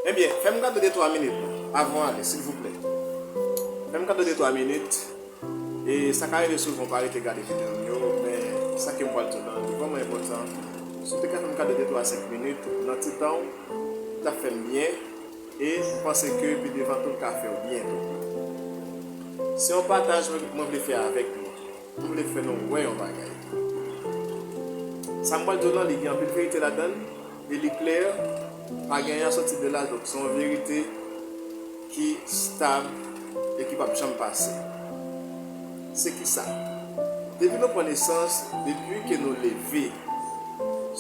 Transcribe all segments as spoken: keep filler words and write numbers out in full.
Ebyen, fè m kado de twa minit non, avan w ale, silvouplè. Fè m kado de twa minit. E sa ka rive souvan w pa rete gade videyo m yo, men sa ke m pral di w lan li vrèman enpòtan. Si w te ka fè m kado de twa senk minit nan ti tan w, li t ap fè m byen. E m panse ke pi devan tou l ka fè w byen tou. Se yon pataj mwen, mwen vle fè avèk nou. Mwen vle fè nou wè yon bagay. Sa m pral di w lan, li gen anpil verite ladan l, e li klè, pa gen anyen sòti de la, donk se yon verite ki stab e ki p ap janm pase. Se ki sa? Depi nou pran nesans, depi ke nou leve,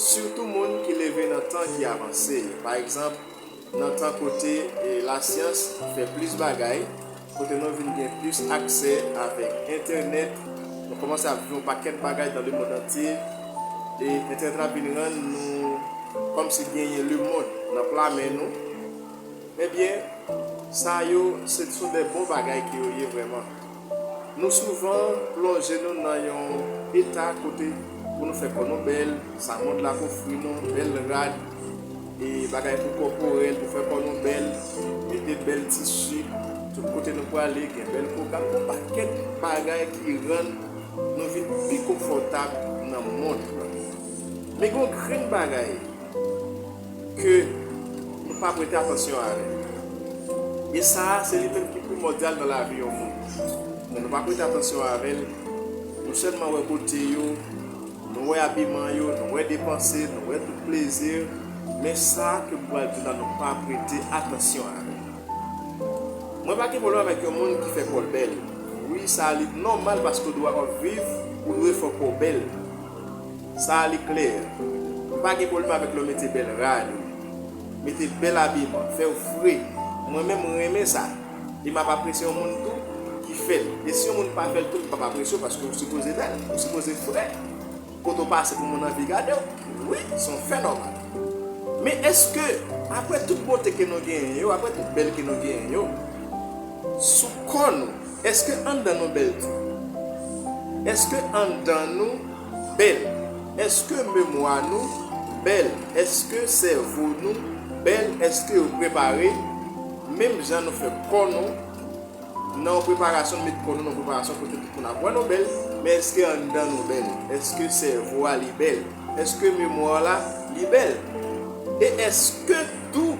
sitou moun ki leve nan tan ki avanse, pa egzanp, nan tan kote, e, lasyans fè plis bagay, kote nou vin gen plis aksè avèk entènèt, nou kòmanse ap viv yon pakèt bagay dans le monde entier, e entènèt la vin rann nou kòmsi genyen lemonn nan pla men nou. Ebyen, sa yo, se, se de bon bagay ke yo ye vrèman. Nou souvan plonje nou nan yon eta kote pou nou fè kò nou bèl, sa mond la ofri nou, bèl rad, e bagay pou kòporèl, pou fè kò nou bèl, mete bèl tisi, tout kote nou prale, gen bèl pwogram, yon pakèt bagay ki rann nou vin pi konfòtab nan mond lan. Men gen yon grenn bagay ke nou pa prete atansyon avè l. E sa a, se li menm ki primòdyal nan lavi yon moun. Men nou pa prete atansyon avè l. Nou sèlman wè bote yo, nou wè abiman yo, nou wè depanse, nou wè tout plezi. Men sa ke m pral di w la, nou pa prete atansyon avè l. Mwen pa gen pwoblèm avèk yon moun ki fè kò l bèl. Wi, sa li nòmal paske w dwe ap viv, ou dwe fè kò w bèl. Sa a li klè. M pa gen pwoblèm avèk lè w mete bèl rad ou, mete bèl abiman, fè w fre. Mwen menm, m renmen sa. E m ap apresye yon moun tou ki fè l. E si yon moun pa fè l tou, m p ap apresye w paske w sipoze bèl, ou sipoze fre. Kote w pase pou moun anvi gade w. Wi, se yon fè nòmal. Men èske, apre tout bote ke nou genyen yo, apre tout bèl ke nou genyen yo, sou kò nou, èske anndan nou bèl tou? Èske anndan nou bèl? Èske memwa nou bèl? Èske sèvo nou bèl? Èske yo prepare menm jan nou fè kò nou nan yon preparasyon, nou met kò nou nan yon preparasyon kote tout moun ap wè nou bèl, men èske anndan nou bèl? Èske sèvo a li bèl? Èske memwa w la li bèl? E èske tou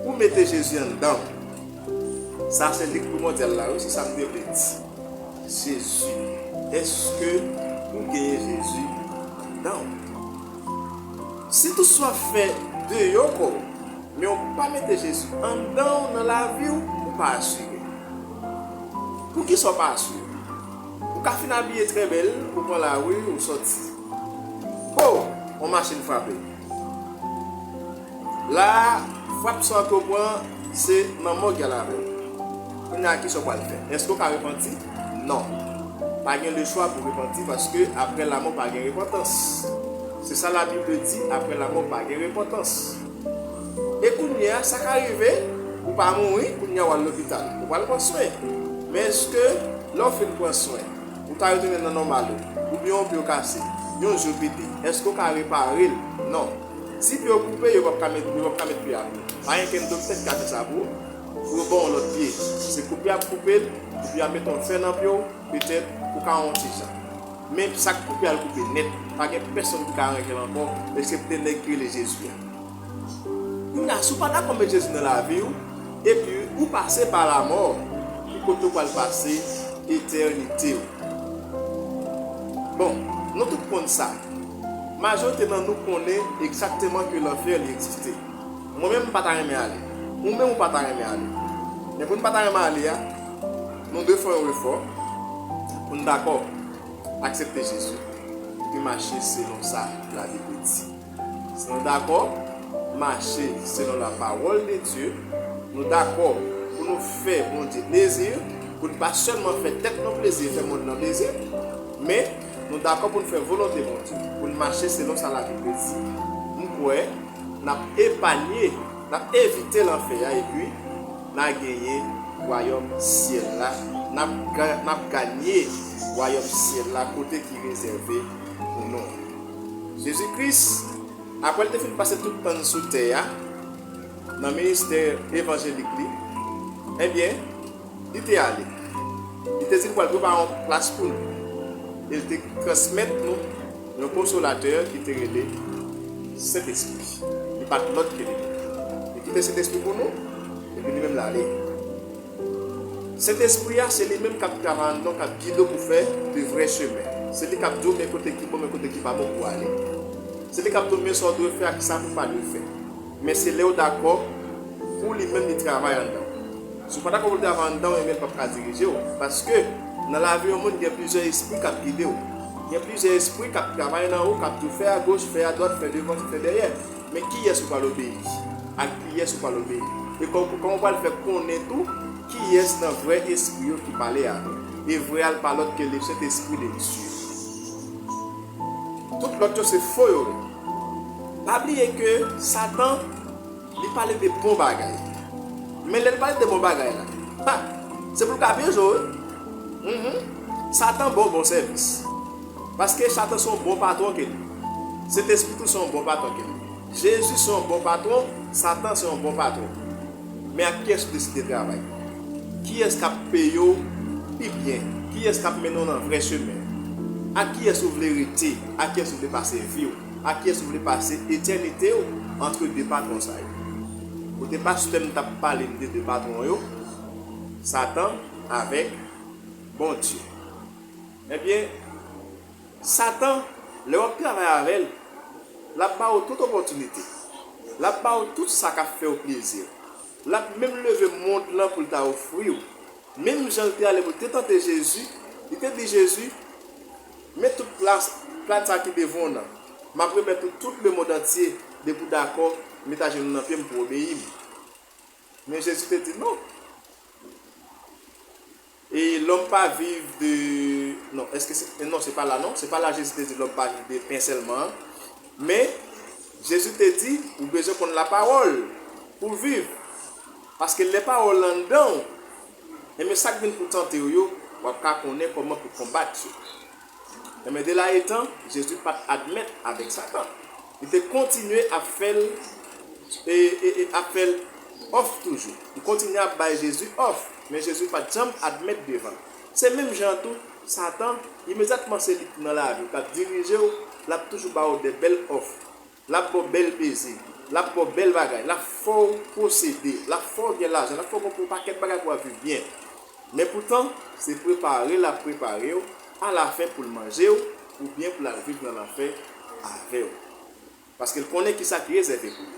ou mete Jezi anndan w? Sa se li k primòdyal la, wi, se sa m te vle di. Jezi. Èske ou genyen Jezi anndan w? Si tout sa w ap fè deyò kò w, men w pa mete Jezi anndan w nan lavi w, ou pa asire. Poukisa w pa asire? Ou ka fin abiye trè bèl, ou pran lari, ou sòti. O! Yon machin frape. La a, frap sa w te pran, se nan mòg y al avè w. Kounye a, kisa w pral fè? Èske w ka repanti? Non. Pa gen lechwa pou repanti, paske apre lanmò pa gen repantans. Se sa Labib di, apre lanmò pa gen repantans. E kounye a, sa ka rive, ou pa mouri, kounye a w al lopital. Ou pral pran swen. Men èske, lè w fin pran swen, ou ta retounen nan nòmal ou, oubyen yon pye w kase, yon je w pete, èske w ka repare l? Non. Si pye w koupe, yo p ap ka met, yo p ap ka met pye a pou ou. Pa gen kenn doktè ki ka fè sa pou ou, pou yo ba w yon lòt pye. Se koupe y ap koupe l, epi y ap mete yon fè nan pye w, petèt, ou ka wè yon ti jan. Men sa k koupe a, l koupe nèt. Pa gen pèsonn ki ka ranje l ankò, eksepte nèg ki rele Jezi a. Kounye a, si w pa dakò met Jezi nan lavi w, epi ou pase pa lamò, ki kote w pral pase etènite w? Bon, nou tout konn sa. Majorite nan nou konnen egzakteman ke lanfè li egziste. Mwen menm, m pa ta renmen ale. Ou menm, ou pa ta renmen ale. Men pou n pa ta renmen ale a, nou dwe fè yon efò pou n dakò aksepte Jezi epi mache selon sa Labib di. Si nou dakò mache selon la parole de Dieu, nou dakò pou nou fè Bondye plezi, pou n pa sèlman fè tèt nou plezi, fè mond lan plezi, men nou dakò pou n fè volonte Bondye, pou n mache selon sa Labib di. M kwè n ap epanye, n ap evite lanfè a, epi n a genyen wayòm syèl la, n ap ga-, n ap ganye wayòm syèl la, kote ki rezève pou nou. Jezi Kris, apre l te fin pase tout tan l sou tè a, nan ministè evanjelik li, ebyen, li te ale. Li te di l pral prepare yon plas pou nou. E l te transmèt nou yon konsolatè ki te rele Sentespri. Li pa t lòt ke li. Li kite Sentespri pou nou, epi li menm l ale. Sentespri a, se li menm k ap travay anndan w, k ap gide w pou fè de vrè chemen. Se li k ap di w men kote ki bon, men kote ki pa bon pou w ale. Se li k ap di w men sa w dwe fè ak sa pou w pa dwe fè. Men se lè w dakò pou li menm li travay anndan w. Si w pa dakò pou l travay anndan w, ebyen l p ap ka dirije w. Paske nan lavi yon moun, gen plizyè espri k ap gide w. Gen plizyè espri k ap travay nan ou, k ap di w fè agoch, fè adwat, fè devan, fè dèyè. Men kiyès ou pral obeyi? Ak kiyès ou pral obeyi? E kò-, kòman w pral fè konnen tou kiyès nan vrè espri yo ki pale avè w? E vrè a l pa lòt ke le Sentespri de Dye. Tout lòt yo se fo yo ye. Pa bliye ke Satan, li pale de bon bagay. Men lè l pale de bon bagay la, ha, se pou l ka pyeje w wi. Mhm. Satan ba w bon sèvis. Paske Satan se yon bon patwon ke li. Sentespri tou se yon bon patwon ke li. Jezi se yon bon patwon, Satan se yon bon patwon. Men ak kiyès ou deside travay? Kiyès k ap peye w pi byen? Kiyès k ap mennen w nan vrè chemen? Ak kiyès ou vle rete? Ak kiyès ou vle pase vi w? Ak kiyès ou vle pase etènite w? Antre de patwon sa yo. Kote pastè m t ap pale m de de patwon yo, Satan avèk Bondye. Ebyen, Satan, lè w ap travay avè l, l ap ba w tout opòtinite. L ap ba w tout sa k ap fè w plezi. L ap menm leve mond lan pou l ta ofri w. Menm jan l te ale pou l te tante Jezi, li te di Jezi, men tout plas, plat sa ki devan w nan, m ap remèt ou tout lemonn antye, depi w dakò met ajenou w nan pye m pou w obeyi m. Men Jezi te di non. Et l'homme pas vivre de, non, èske se, non, se pa la, non, se pa la Jezi te di l'homme pas vivre de pain sèlman. Men Jezi te di ou bezwen konn lapawòl pou viv. Paske lè pawòl anndan w, enben sa k vin pou tante w yo, w ap ka konnen kòman pou konbat yo. Enben de la etan, Jezi pa t admèt avèk Satan. Li te kontinye ap fè l, e, e, e ap fè l òf toujou. Li kontinye ap bay Jezi òf, men Jezi pa t janm admèt devan l. Se menm jan an tou, Satan, imedyatman se li ki nan lavi w, k ap dirije w, l ap toujou ba w de bèl òf. L ap ba w bèl plezi, l ap ba w bèl bagay, l ap fè w posede, l ap fè w gen lajan, l ap fè w gen yon pakèt bagay pou w ap viv byen. Men poutan, se prepare l ap prepare w alafen pou l manje w, oubyen pou l al viv nan lanfè avè w. Paske l konnen kisa ki rezève pou li.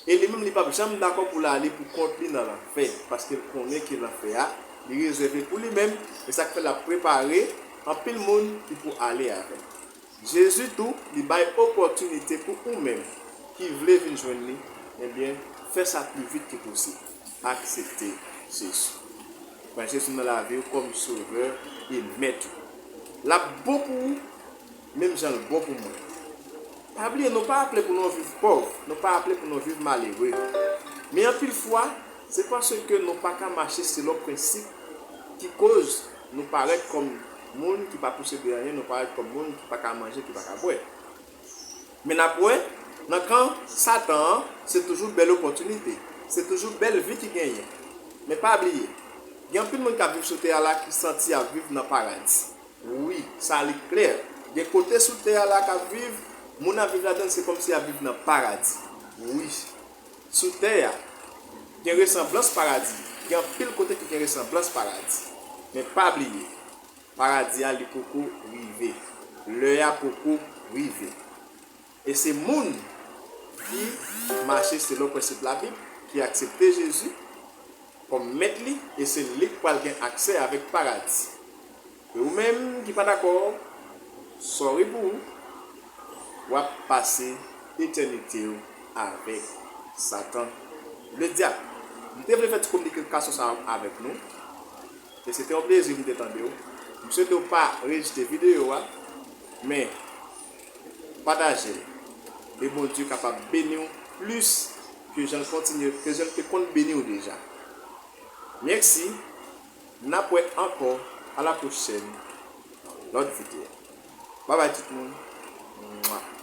E li menm, li p ap janm dakò pou l ale pou kont li nan lanfè, paske l konnen ke lanfè a, li rezève pou li menm, e sa k fè l ap prepare anpil moun ki pou ale avè l. Jezi tou, li bay opòtinite pou ou menm ki vle vin jwenn li, ebyen, fè sa pi vit ke posib. Aksepte Jezi. Pran Jezi nan lavi w kòm Sovè e Mèt ou. L ap bon pou ou, menm jan l bon pou mwen. Pa bliye, nou pa aple pou nou viv pòv, nou pa aple pou nou viv malere. Men anpil fwa, se paske nou pa ka mache selon prensip ki koz nou parèt kòm moun ki pa posede anyen, nou parèt kòm moun ki pa ka manje, ki pa ka bwè. Men n ap wè, nan kan Satan an, se toujou bèl opòtinite, se toujou bèl vi ki genyen. Men pa bliye, gen anpil moun k ap viv sou tè a la ki santi y ap viv nan paradi. Wi, sa li klè. Gen kote sou tè a la k ap viv, moun ap viv ladan l, se kòmsi y ap viv nan paradi. Wi. Sou tè a, gen resanblans paradi. Gen anpil kote ki gen resanblans paradi. Men pa bliye, paradi a li poko rive. Lè a poko rive. E se moun ki mache selon prensip Labib, ki aksepte Jezi kòm mèt li, e se li k pral gen aksè avèk paradi. E ou menm ki pa dakò, sorry pou ou, w ap pase etènite w avèk Satan, ledyab. M te vle fè ti kominikasyon sa a avèk nou. E se te yon plezi pou m te tande w. M swete w pa rejte videyo a, men pataje l. E Bondye kapab beni w plis ke jan l kontinye, ke jan l te konn beni w deja. Mèsi. N ap wè ankò, a la pwochèn, nan lòt videyo. Babay tout moun. Mwa.